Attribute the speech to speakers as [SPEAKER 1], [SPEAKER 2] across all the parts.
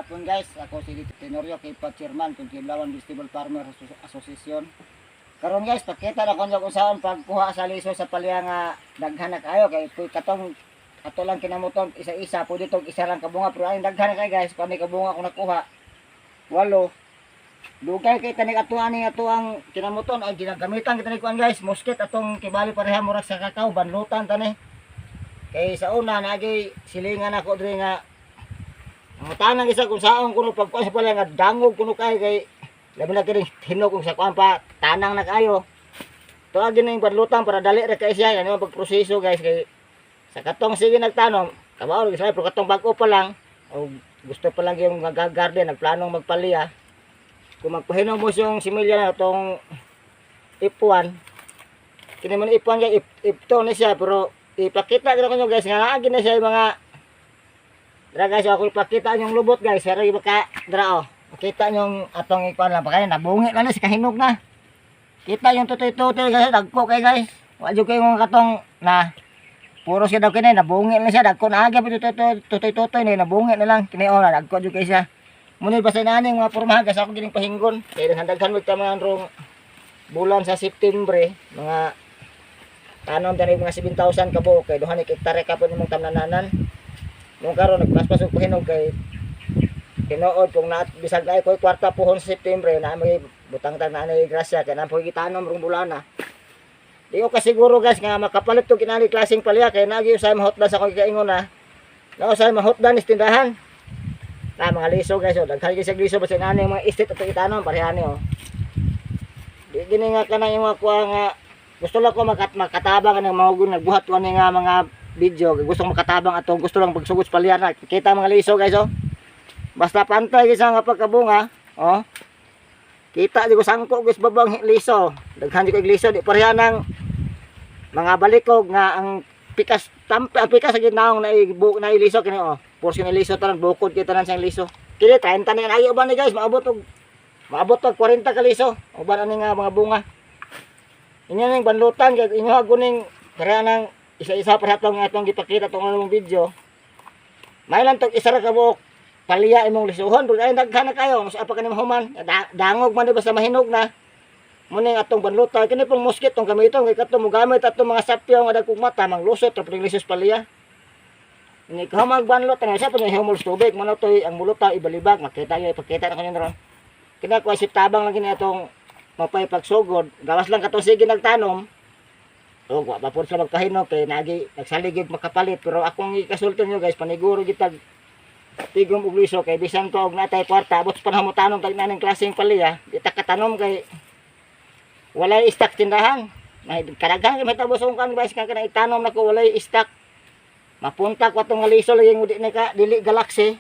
[SPEAKER 1] Hapon, guys. Ako si Tenorio kay Chairman kung Kiblawan Vegetable Farmer Association. Karon, guys, pakita na ko kung saan pagkuha sa liso sa palya nga daghan na kaayo, kay kuy katong ato lang kinamuton isa-isa, pwede tong isa lang kabunga, pero ay daghan na kay, guys, kung kabunga ko nakuha walo. Dugay kay tanig ato ani ato ang kinamuton ay ginagamitan kita ni kuan, guys, musket atong kibali pareha murag sa kakao banlutan tani. Kay sa una naagi silingan ako diri nga ang tanang isa kung saon kuno pagkuan sa palya nga dangog kuno kay kay labi na kini hinog kung sa kuan pa tanang na kaayo. Tuagi na yung banlutan para dali ra kay siya. Yan ang pagproseso, guys, kay sa katong sige nagtanom kabaw ra pero katong bag-o pa lang o gusto pa lang yung garden, nagplanong magpalya, kung magpahinog mo siyang similya na itong ipuan kini man ipuan kay ipto ni siya, pero ipakita ko kanyo, guys, nga naagi na siya yung mga dra, guys. Ako ipakita yung lubot, guys, pero iba ka dra, oh, makita yung atong ikuan lang pa kaya nabungi na ni sa kahinog na. Kita yung tutoy-tutoy, guys, dagko kay, guys. Wa jud kay mga katong na puro siya daw kini nabungi na siya, dagko na aga tutoy-tutoy ni nabungi na lang kini, oh, dagko jud kay siya. Muna basta na mga pormahan, guys, ako gining pahinggon kay daghan mig taman rong bulan sa September, mga tanom dani mga 7,000 ka buok kay duha ni hektare ka po nimong tamnananan. Nung karon nagpaspas og pahinog kay tinuod kung na bisag na ko kwarta pohon sa September na may butang tag na anay grasya kay na po gitanom rong bulana. Di ko kasiguro, guys, nga makapalit og kinali klaseng palya kay nagi usay mahutdan sa akong kaingon na na usay mahutdan is tindahan na mga liso, guys, oh. Daghan kay sa liso, basta nani mga estate ato itanom parehani, oh. Di gini nga kana yung mga kuha nga gusto lang ko makatabang ng mga nagbuhat ko ani nga mga video, gusto ko makatabang atong gusto lang pagsugod sa palya na. Kita mga liso, guys, oh. Basta pantay guys nga pagkabunga, oh. Kita di ko sangko, guys, babang liso. Daghan di ko liso, di pareha ng mga balikog nga ang pikas tampe, ang pikas sa ginaong na ibuk na iliso kini, oh. Puro kini liso tanan, bukod kita tanan siyang liso. Kini 30 na ayo ba ni, guys, maabot og 40 ka liso. Uban ani nga mga bunga. Inyo ning banlutan kay inyo guning pareha ng isa-isa pa atong atong gipakita tong anong video. May lang tog isa ra ka buok palya imong lisuhon, pero ay daghan na kayo mas apa kani mahuman. Dangog man di basta mahinog na. Muna yung atong banlutan kini pong musket tong gamiton kay kato mo gamit atong mga sapyaw nga dagkong mata manglusot ra pud lisos palya. Ini ka magbanlot ang sa pag humol tubig mo na toy ang mulutaw ibalibag. Makita niyo, ipakita na kanyo ron. Kina ko isip tabang lang kini atong mapay pagsugod, gawas lang katong sige nagtanom o wa pa pud sila magpahinog kay nagi nagsalig makapalit. Pero akong ikasulti niyo, guys, paniguro gitag tigom og liso kay bisan pa og natay kwarta, abot sa panahon mo tanom tag naning klaseng palya, di ta katanom kay walay stock tindahan. May kadaghan kay mahitabo sa kan, guys, kay kana itanom nako walay stock, mapunta ko atong liso lagi ngudi ni ka dili galaxy.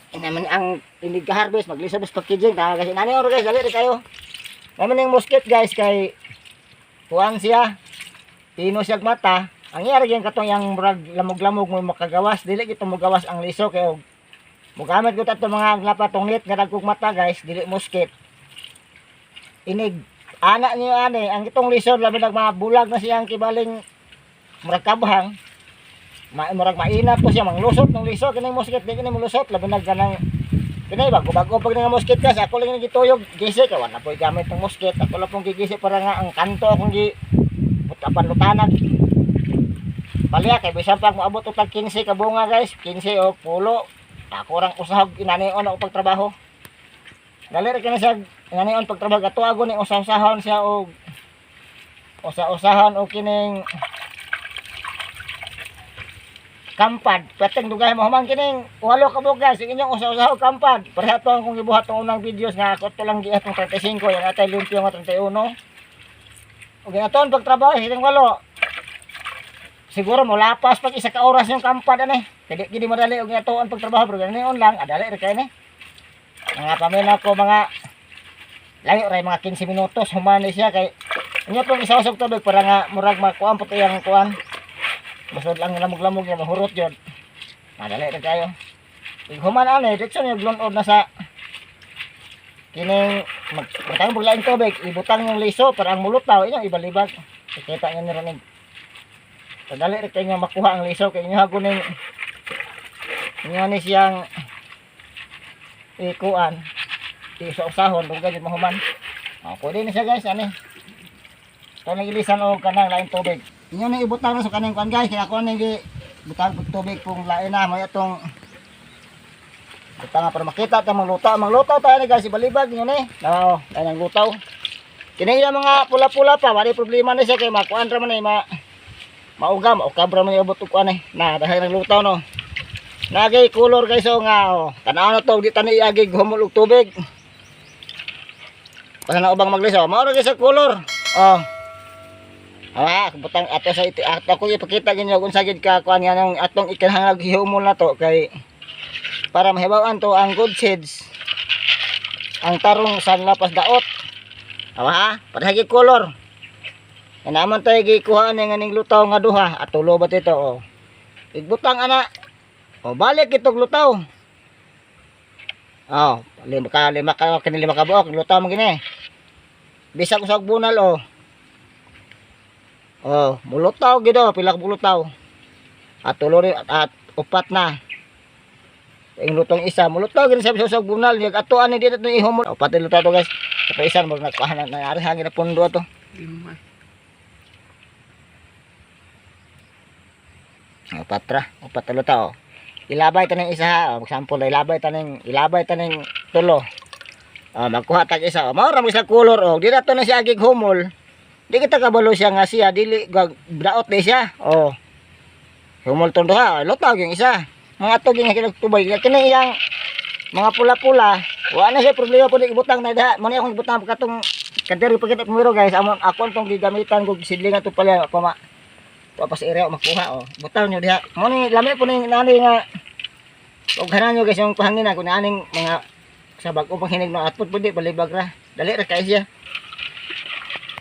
[SPEAKER 1] Ina man ang inig harvest magliso bas packaging ta kasi nani oro, guys, dali ri kayo. Mao man ning musket, guys, kay kuan siya, pino siya mata. Ang iyari gyud katong yang murag lamog-lamog mo makagawas, dili gito mogawas ang liso kay og mogamit ko tato mga lapatong net nga dagkog mata, guys, dili musket. Inig ana niyo ani ang itong liso, labi nag mga bulag na siyang kibaling murag kabhang ma, murag mainat po siya manglusot ng liso. Kini musket di kini molusot, labi nag kanang kini bago-bago pag nga musket, guys. Ako lang gituyog gisi kay wala po gamit ng musket. Ako lang pong gigisi para nga ang kanto akong gi panlutanag palya kay bisan pag moabot og tag 15 ka bunga, guys, 15 o pulo, ako rang usahog inanion ako pagtrabaho. Dali ra kini siya inanion pagtrabaho ato ago ni usah-usahon siya og usa-usahan og kining kampad. Pateng dugay mo human kining walo ka buok, guys, inyong usa-usa og kampad. Pareha to ang kung gibuhat tong unang videos nga ako to lang gihat tong 35 yan atay limpyo nga 31 ug aton pagtrabaho kining walo, siguro mo lapas pag isa ka oras yung kampad ani kay di gid madali og atoan pagtrabaho, pero ganion lang adali ra kay ni mga pamilya ko, mga layo ra mga 15 minutos human ni siya. Kay inyo pong isaw tubig para nga murag makuan po iyang kuan. Basod lang lamog-lamog nga mahurot yun. Madali ra kayo. Ig human ani, diretso niyo glunod na sa kining magbutang og laing tubig, ibutang yung liso para ang mulutaw inyo ibalibag. Kita niyo ni ron. Padali ra kayo nga makuha ang liso kay inyo haguning Inyo ni siyang ikuan. Isa-usahon dugay jud mahuman. Oh, pwede ni siya, guys, ani. Ito nang ilisan og kanang lain tubig. Inyo ni ibutang na sa kaning kuan, guys, kaya ako ning gi butang og tubig kung lain na may atong butang nga para makita ta mangluto. Mangluto tayo ni, guys, ibalibag inyo ni. Oo, ay nang lutaw. Kini iya mga pula-pula pa, wala problema ni siya kay makuan ra man ni ma mauga, maukab ra man iabot og kuan eh. Na dahil naglutaw no. Nagay color, guys, oh nga oh. Tanaw na to, di tani iagi humol og tubig. Basta na ubang magliso, mao ra guys sa color. Oh. Ah, butang ato sa iti ato ko ipakita ninyo kung sa gid ka kuan nga nang atong ikinahanglan hihumol na to kay para mahibaw-an to ang good seeds, ang tarong sa lapas daot. Awa ha, para sa color. Yan naman tayo gikuha ni nga ning lutaw nga duha at tulo ba tito oh. Igbutang ana. O balik itong lutaw. Oh, lima ka lima ka kini lima ka buok lutaw mo gini. Bisag usag bunal oh. Oh, mulutaw gid oh, pila ka bulutaw. At tulo rin at upat na. Yung lutong isa, mulutaw gid sa usag bunal, yag ato ani dito ni ihumol. Upat ni lutaw to, guys. Sa isa mo nagkuha na naari hangin na pundo ato.
[SPEAKER 2] Lima.
[SPEAKER 1] Upat ra, upat na lutaw. Ilabay taning isa ha, oh, example, ilabay taning tulo. Oh, magkuha tag isa. Oh, mao ra mo sa color oh. Di na to na siya agig humol. Di kita kabalo siya nga siya dili daot di siya. Oh. Humol tong duha, lutaw yung isa. Mga tuging nga kinagtubay, kini iyang mga pula-pula, wa na siya problema po ibutang na diha. Mo ni akong ibutang katong kadiri pagkita kumiro, guys, amon ako tong gigamitan kog sidling ato pala pa ma pa sa area makuha oh. Butang nyo diha. Mo ni lami po ning nani nga og hanan nyo, guys, yung pahangin kung naaning mga sa bag-o pang hinig no atpod pwede balibag ra. Dali ra kay siya.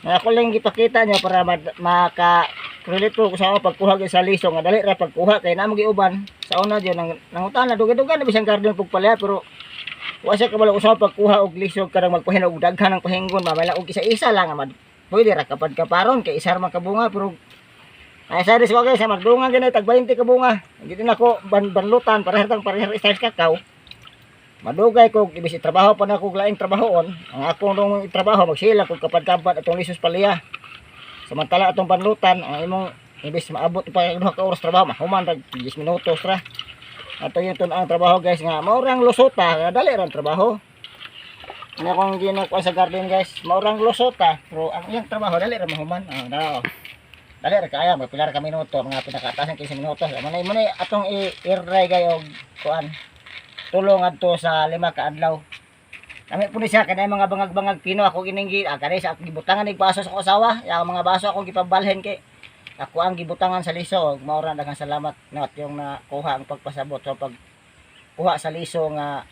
[SPEAKER 1] Nga ako lang gipakita nyo para maka relate ko sa ako pagkuha gyud sa liso nga dali ra pagkuha kay namo giuban sa una diyon nang nangutana dugay-dugay na bisang garden pug palya, pero wa siya kabalo usaha pagkuha og liso karang magpahinog og daghan ang pahinggon mamaya og isa-isa lang nga pwede ra kapad kaparon kay isa ra man ka bunga, pero ay sa ko, guys, magdungan gani tag 20 ka bunga hindi din ako banlutan parehar tang parehar style kakao. Madugay ko ibis itrabaho pa na ako laing trabahoon ang akong dong itrabaho magsila kog kapad-kapad atong lisos palya, samantala atong banlutan ang imong ibis maabot pa duha ka oras trabaho mahuman rag 10 minutos ra. Ato yung tun ang trabaho, guys, nga mao rang lusota nga dali ra ang trabaho. Ano akong ginakuha sa garden, guys, mao rang lusota pero ang iyang trabaho dali ra mahuman. Oh, dao. Dali ra kaya magpila ra ka minuto, mga pinakataas ng 15 minutos. Mo na atong i-air dry gay og kuan. Tulo ngadto sa 5 ka adlaw. Lami po ni siya kanay mga bangag-bangag pino ako gining kanay sa akong gibutangan nig baso sa akong asawa. Yang mga baso akong gipabalhin kay ako ang gibutangan sa liso. Mao ra, daghang salamat not yung nakuha ang pagpasabot sa pagkuha sa liso nga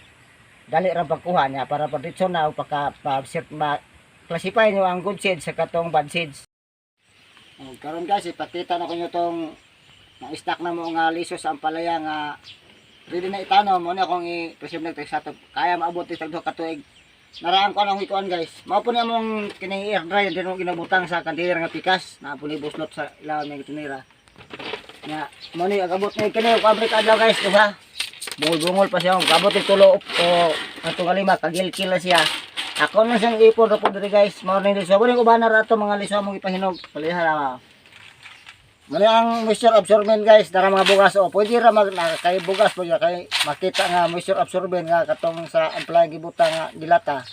[SPEAKER 1] dali ra pagkuha niya para pagditso na o pagka pa, ma, classify nyo ang good seeds sa katong bad seeds. O, karon guys, ipakita na ko nyo tong na-stock na mo nga liso sa ampalaya nga ready na itanom. Mo na akong i-preserve na sa kaya maabot tag 2 ka tuig. Naraan ko anong ikuan, guys. Mao po niya mong kini air dry din mo ginabutang sa container nga pikas na po ni buslot sa ilawom ng tinira. Nya mo ni agabot ni kini og abri ka adlaw, guys, diba? Bungol-bungol pa siya, gabot og tulo o ato nga lima kagilkil na siya. Ako na siyang ipon ra po diri, guys. Mao ni liso. Mo ni uban na ra ato mga liso among ipahinog. Paliha ra. Mali ang moisture absorbent, guys, dara mga bugas o pwede ra mag na, kay bugas po kay makita nga moisture absorbent nga katong sa ampalaya gibutang nga dilata.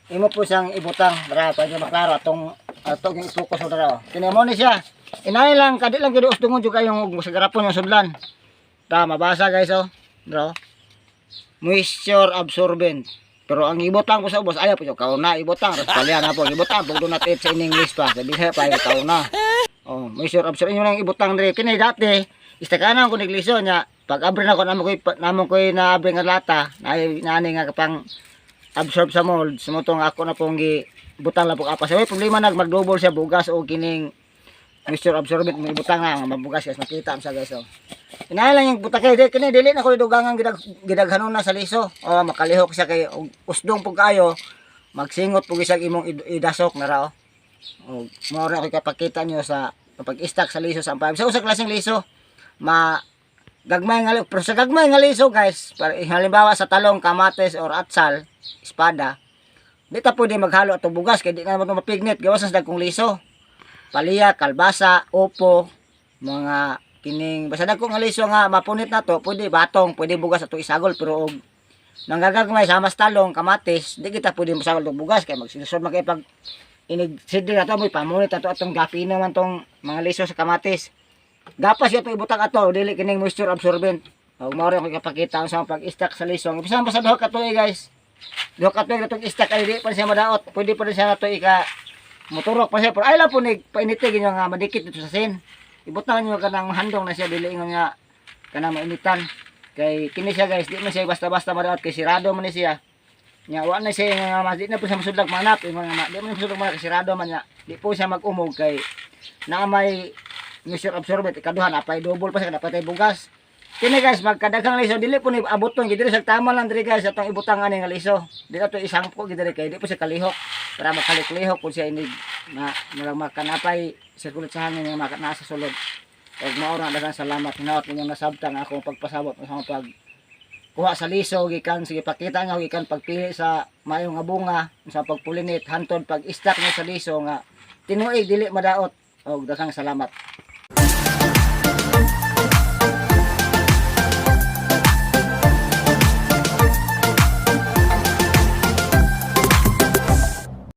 [SPEAKER 1] Imo po siyang ibutang dara pwede maklaro atong atong i-focus mo dara. Oh. Kini mo ni siya. Inay lang kadi lang gid usdungon jud kayong sa garapon yung sudlan. Ta mabasa, guys, oh. Dra. Moisture absorbent. Pero ang ibutang ko sa ubos ayaw po yung kauna ibutang ras palya na po ibutang pag do not eat sa in English pa sabi sa pa kauna. Oh, moisture absorbent yun ang ibutang dire kini dati istakanan ko neglisyo nya pag abre na ko namo ko naabre nga lata na naani nga pang absorb sa mold sumutong ako na pong gi butang lang po apas. Ay problema nag magdouble siya bugas o kining moisture absorbent mo ibutang na nga mabugas, guys, makita am sa guys oh. Inay lang yung butang kay di kini dili na ko dugangan gidaghanon na sa liso. Oh, makalihok siya kay og usdong pug kayo magsingot pug isang imong idasok na ra oh. O mao ra ko kapakita niyo sa pag-stack sa liso sa ampalaya. Sa usa klaseng liso ma Gagmay nga, pero sa gagmay nga liso, guys, para halimbawa sa talong, kamatis or atsal, espada, di ta pwede maghalo atong bugas kay di na naman mapignit gawas sa dagkong liso. Palya, kalbasa, upo, mga kining basta dagko nga liso nga mapunit na to, pwede batong, pwede bugas ato isagol. Pero og nanggagagmay sa mas talong, kamatis, di kita pwede masagol og bugas kay magsilusod man kay pag inig sidri na to, mo'y pamunit ato atong gapino man tong mga liso sa kamatis. Gapas ito ibutang ato, dili kining moisture absorbent. Og mao rin ako ipakita ang sa pag-stack sa liso. Bisan basta 2 ka tuig, guys. 2 ka tuig atong stack ay di pa siya madaot. Pwede pa rin siya nato ika moturok pa siya. Pero ay lang po ni painitig inyo nga madikit dito sa sin. Ibutang niyo kanang handong na siya, dili ingon nga kanang mainitan. Kay kini siya, guys, di man siya basta-basta madaot kay sirado man ni siya. Nya wa na siya nga mas di na po siya masudlag manap, ingon nga di man masudlag manap kay sirado man niya. Di po siya mag-umog kay naa may moisture absorbent. Ikaduha, napay double pa siya, napay bugas. Kini, guys, magkadaghang liso, dili po ni abuton gid diri sa tama lang diri, guys, atong ibutang ani nga liso. Di ato isangpo gid diri kay di po siya kalihok para makalik-lihok po siya inig na murag makanapay sirkulat sa hangin nga maka naa sa sulod. Og mao ra, daghang salamat. Hinaot ninyong nasabtan ang akong pagpasabot sa akong pag kuha sa liso gikan sige pakita nga gikan pagpili sa maayo nga bunga sa pagpulinit hantod pag-stack mo sa liso nga tinuig dili madaot. Og daghang salamat.